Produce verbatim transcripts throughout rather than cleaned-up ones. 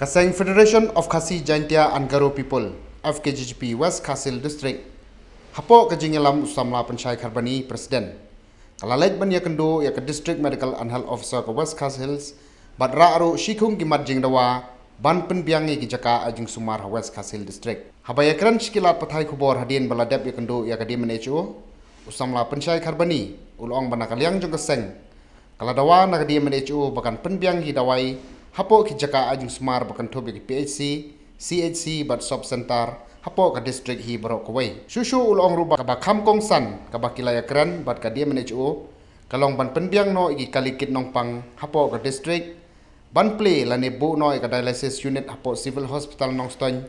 Ka seng Federation of Khasi Jaintia and Garo People, F K J G P, West Khasi Hills District, hapoh ka jingïalam u samla Pynshai Kharbani, President, ka la leit ban ïakynduh ïa ka District Medical and Health Officer ka West Khasi Hills, bad rah ruh shikhung ki mat jingdawa ban pynbiang ïa ki jaka ai jingsumar ha West Khasi Hills District. Haba ïakren sha ki lad pathai khubor hadien ba la dep ïakynduh ïa ka D M H O, u samla Pynshai Kharbani u la ong ba na ka liang jong ka seng ka la dawa na ka D M H O ba kan pynbiang ki dawai hapoh ki jaka ai jingsumar ba kynthup ïa ki P H C, C H C bad Sub Center hapoh ka district hi baroh kawei. Shuh shuh u la ong ruh ba kaba kham kongsan kaba ki la ïakren bad ka D M H O ka long ban pynbiang noh ïa ki kali kit nongpang hapoh ka district, ban plie lane buh noh ïa ka dialysis unit hapoh Civil Hospital Nongstoiñ,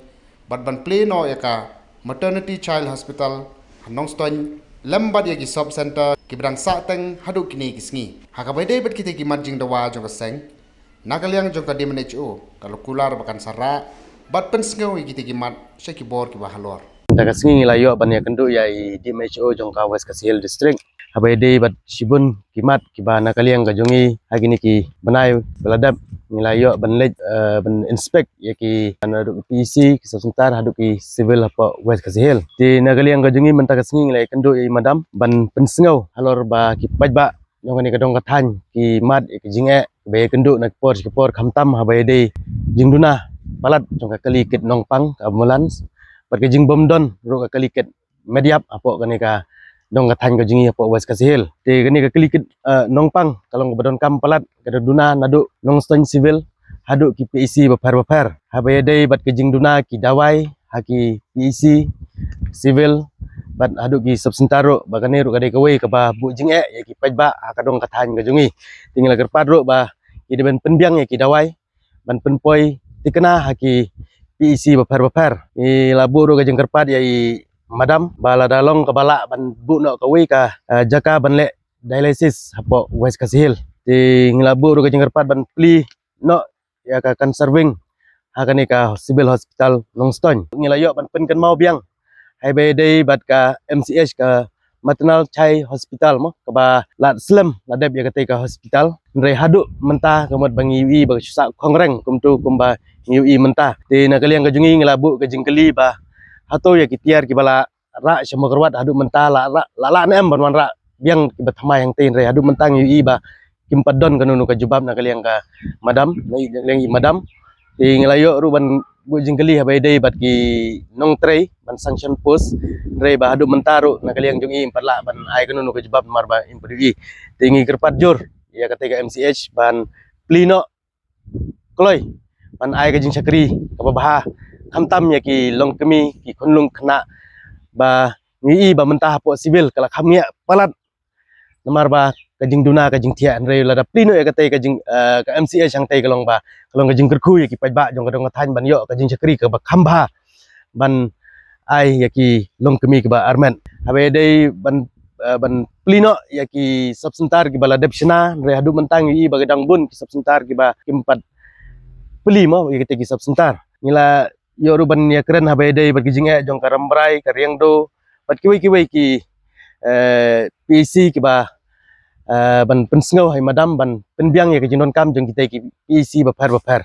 bad ban plie noh ïa ka Maternity Child Hospital ha Nongstoiñ, lem bad ïa ki Sub Center kiba dang sah teng haduh kine ki sngi. Ha kaba ïadei bad kitei ki mat jingdawa jong ka seng, na ka liang jong ka D M H O ka la kular ba kan sa rah bad pynsngew ïa kitei ki mat sha ki bor kiba halor. Mynta ka sngi ngi la ïoh ban ïakynduh ïa i D M H O jong ka West Khasi Hills District, haba ïadei bad shibun ki mat kiba na ka liang ka jong ngi ha kine ki bnai ba la dep ngi la ïoh ban leit, eh, ban inspect ïa ki, naduh ki P H C, ki Sub Center haduh ki Civil hapoh West Khasi Hills. Te na ka liang ka jong ngi mynta ka sngi ngi la ïakynduh ïa i Madam ban pynsngew halor ba ki paidbah jong kane ka dong ka thaiñ ki mad ïa ki jingeh ba ïakynduh na ki por sha ki por, khamtam haba ïadei jingduna palat jong ka kali kit nongpang, ka ambulance, bad ka jingbym don ruh ka kali kit medyap hapoh kane ka dong ka thaiñ ka jong ngi hapoh West Khasi Hills. Te kane ka kali kit, eh, nongpang ka long kaba donkam palat, ka duna naduh Nongstoiñ Civil haduh ki P H C bapher bapher. Haba ïadei bad ka jingduna ki dawai ha ki P H C, Civil bad haduh ki Sub Center ruh, ba kane ruh ka dei kawei kaba buh jingeh ïa ki paidbah ha ka dong ka thaiñ ka jong ngi. Te ngi la kyrpad ruh ba ki dei ban pynbiang ïa ki dawai ban pynpoi thikna ha ki P H C bapher bapher. Ngi la buh ruh ka jingkyrpad ïa i Madam ba lada long kaba lah ban buh noh kawei ka, eh, jaka ban leh dialysis hapoh West Khasi Hills. Te ngi la buh ruh ka jingkyrpad ban plie noh ïa ka cancer wing ha kane ka Civil Hospital Nongstoiñ. Ngi la ïoh ban pynkynmaw biang haba ïadei bad ka M C H, ka Maternal Child Hospital mo, kaba la slem la dep ïa katei ka hospital. Hynrei haduh mynta ka mut ba ngi ïohi ba ka shu sah khongreng kumto kumba ngi ïohi mynta. Te na ka liang ka jong ngi ngi la buh ka jingkylli ba hato ïa ki tiar kiba la rah sha Mawkyrwat haduh mynta la rah, la lah ne em ban wanrah biang kiba thymmai hangtei, hynrei haduh mynta ngi ïohi ba kim pat don kano kano ka jubab na ka liang ka Madam, na ka liang i Madam. Te ngi la ïoh ruh ban buh jingkylli haba ïadei bad ki nongtrei ban sanction post, hynrei ba haduh mynta ruh na ka liang jong i im pat lah ban ai kano kano ka jubab namar ba im pat ïohi. Te ngi kyrpad jur ïa katei ka M C H ban plie noh kloi ban ai ka jingshakri kaba bha, khamtam ïa ki longkmie, ki khunlung khynnah, ba ngi ïohi ba mynta hapoh Civil ka la kham ngiah palat namar ba ka jingduna ka jingthiah. Hynrei lada plie noh ïa katei ka jing, eh, ka M C H hangtei ka long ba, ka long ka jingkyrkhu ïa ki paidbah jong ka dong ka thaiñ ban ïoh ka jingshakri kaba kham bha ban ai ïa ki longkmie kiba armet. Haba ïadei ban, eh, ban plie noh ïa ki Sub Center kiba la dep shna, hynrei haduh mynta ngi ïohi ba ka dang bun ki Sub Center kiba kim pat plie mo ïa katei ki Sub Center. Ngi la ïoh ruh ban ïakren haba ïadei bad ki jingeh jong ka Rambrai, ka Riangdo bad kiwei kiwei ki, eh, P H C kiba, eh, ban pynsngew ha i Madam ban pynbiang ïa ka jingdonkam jong kitei ki P H C bapher bapher.